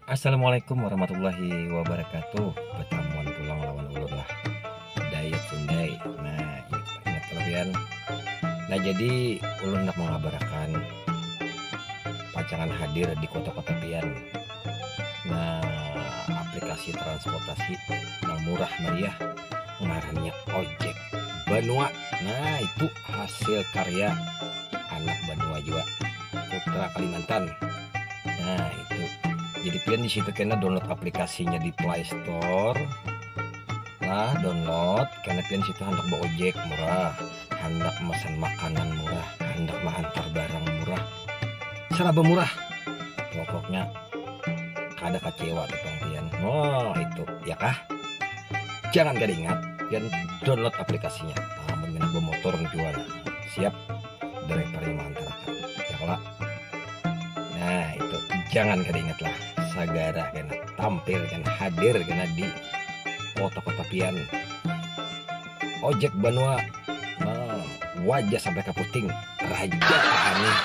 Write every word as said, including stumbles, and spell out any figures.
Assalamualaikum warahmatullahi wabarakatuh. Batamuan pulang lawan ulun lah, Dayat Sundai. Nah, ingat, ingat kalian. Nah, jadi ulun hendak mengabarakan pacangan hadir di kota-kota pian. Nah, aplikasi transportasi yang murah meriah ngarannya Ojek Banua. Nah, itu hasil karya anak Banua juga, putra Kalimantan. Nah, itu. Jadi pian di situ kena download aplikasinya di Play Store. Nah, download, karena pian situ hendak baojek murah, hendak memesan makanan murah, hendak mengantar barang murah. Serba murah. Pokoknya kada kecewa tuh pang pian. Wah, itu, ya kah? Jangan kada ingat, pian download aplikasinya. Nah, mun handak bamotor jua, siap drivernya mengantarakan. Ya kalo? Nah, itu, jangan kada ingat lah. Sagara kena tampil, kena hadir, kena di kota-kota pian. Ojek Banua. Nah, wajah sampai kaputing. Raja Tahanin.